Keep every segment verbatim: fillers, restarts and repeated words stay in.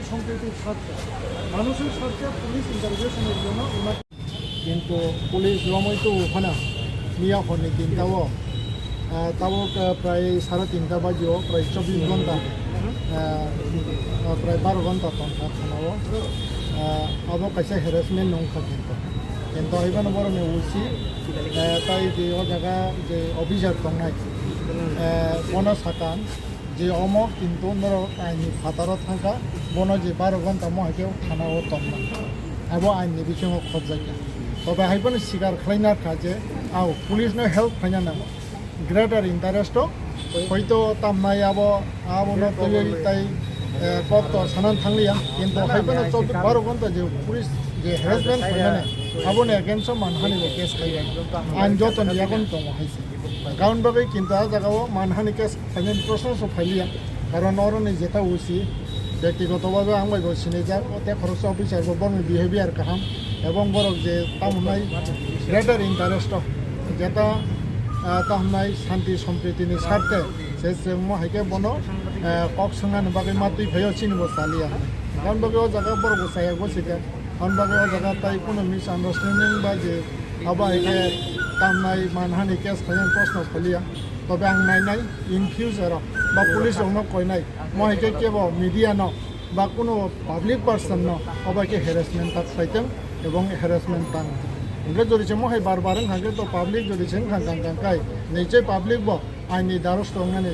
সম্প্রীতির স্বার্থে, মানুষের স্বার্থে পুলিশ ইন্টারোগেশনের জন্য ওনার কিন্তু পুলিশ রমই তো ওখানে মিয়া হনে তিনটাও, আহ, তাও, আহ, প্রায় সাড়ে তিনটা বাজিও প্রায় চব্বিশ ঘন্টা, আহ, আহ, প্রায় বারো ঘন্টা তংখা থানাও, আহ, abo kaisa harassment nung kha kintu. Kintu haiphano borokni usi, eh, tai je o jaga je officer tongnai, eh, bono sakha je omo kintu norok aini phataro thangkha, bono je baro ghonta mo haikhe thana o tongna, abo aini bisingo khobjakya. Tobe haiphano sikar khlaina kha je, au, police no help khlaina nango. Greater interest o hoito tamnai abo, abono twiwi tai, eh, kok to sanan thangliya, kintu haiphano chobbish baro ghonta je police je harassment khainani, aboni against o manhani bo case khaiya. Ang jotoni yagon tongo haise. Karon bagwi kintu a jaga o manhani case khainani proshno so phailiya. Karon oroni jeta usi bektigoto bhabe ang bai bo sinijak, o te khoroksa officer bo borokni behavior kaham, ebong borok je tamunai greater interest o jeta, ah, tamunai shanti sompriti ni sarthe se chwngmo haikhe bono, ah, kok swngnani bagwi ma twi phaio chini bo chaliya. Karon bagwi o jaga borok bo chaya gosika. Hwn bagwi o jaga tai kunu misunderstanding ba je abo hai khe tamnai manhani case khainani proshno phaliya. Tobe ang nainai in future o ba police rokno koinai, mo hai khe kebo media no ba kunu public person no obo hai khe harassment tak khlaitong ebong harassment tang. Hwnkhe jodi se mo hai bar bar wngkha khe to public jodi se wngkha kang kang kai, nichoi public bo aini darosto wngnani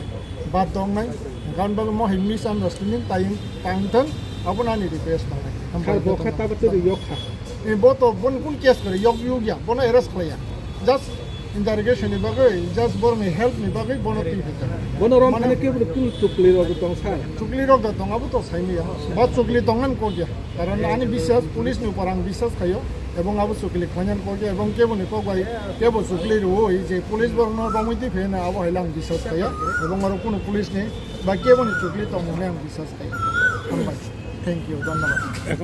bad tongnai, hwnkhe ani bagwi mo hai misunderstanding tai tang thung, abono ani request tongnai. Sir, bo kha tabuk twi yok kha. Eh, bo to bono kun case kore, yok yugya, bono arrest khlaiya. Just interrogation ni bagwi, just borokni help ni bagwi bono twi phaikha. Bono rom mane thani kebo kun chukli rok tong sir. Chukli rok da tong, abo to saimaya. Ba chukli tongnan kokya. Karon ani biswas police ni upor ang biswas khaio, ebong abo chukli khlainani kok ya, ebong kebo ni kok bai kebo chukli rwui je police borok no romwi twi pheno abo hai lang biswas khaio, ebong oro kunu police ni ba kebo ni chukli tongmani ang biswas khaio. Hambai. Thank you, dhonnobad.